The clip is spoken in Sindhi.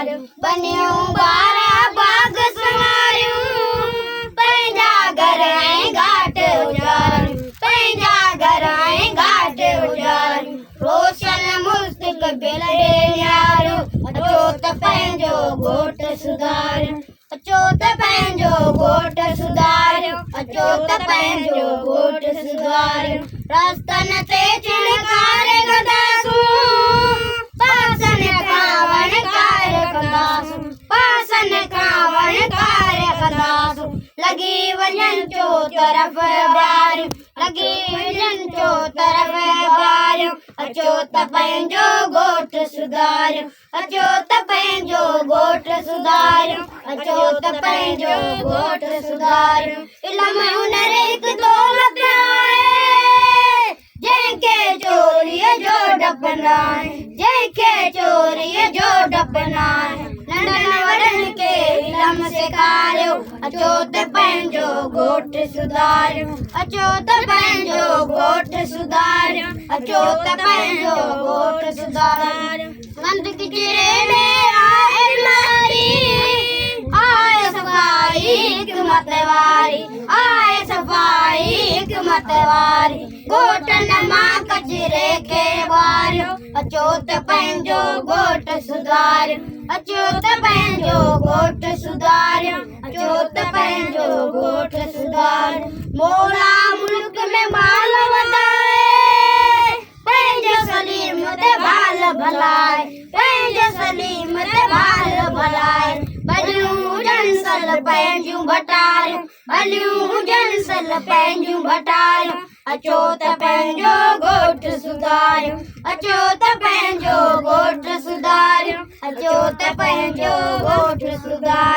سڌاريون. ٻنيون ٻارا باغ سنواريون، پنهنجا گهر ۽ گهاٽ اجاريون، پنهنجا گهر ۽ گهاٽ اجاريون. روشن مستقبل ڏي نهاريون، اچو ته پنهنجو ڳوٺ سڌاريون، اچو ته پنهنجو ڳوٺ سڌاريون، اچو ته پنهنجو ڳوٺ سڌاريون. رستن تي ڇڻڪار ڪنداسون، پاسن کان وڻڪار ڪنداسون، پاسن کان وڻڪار ڪنداسون. لڳي وڃن چو طرف ٻاريون، لڳي وڃن چو طرف ٻاريون. اچو ته پنهنجو ڳوٺ سڌاريون، اچو ته پنهنجو ڳوٺ سڌاريون، اچو ته پنهنجو ڳوٺ سڌاريون. علم هنر هڪ دولت آهي، جنهن کي چوريء جو ڊپ ناهي، جنهن کي چوريء جو ڊپ ناهي. ننڍن وڏن کي علم سيکاريو، اچو ته پنهنجو ڳوٺ سڌاريون، اچو ته پنهنجو ڳوٺ سڌاريون، اچو ته پنهنجو ڳوٺ سڌاريون. گند ڪچري ۾ آهي بيماري، آهي صفائي حڪمت واري، آهي صفائي حڪمت واري. ڳوٺن مان ڪچري کي ٻاريو، اچو ته پنهنجو ڳوٺ سڌاريون، اچو ته پنهنجو ڳوٺ سڌاريون، اچو ته پنهنجو ڳوٺ سڌاريون. مولا ملڪ ۾ مال وڌائي، پنهنجو سليم تي ڀال ڀلائي، پنهنجو سليم تي ڀال ڀلائي. ڀليون هجن سل پنهنجون ڀٽاريون، ڀليون هجن سل پنهنجون ڀٽاريون. اچو ته پنهنجو ڳوٺ سڌاريون، اچو ته پنهنجو ڳوٺ سڌاريون، اچو ته پنهنجو ڳوٺ سڌاريون.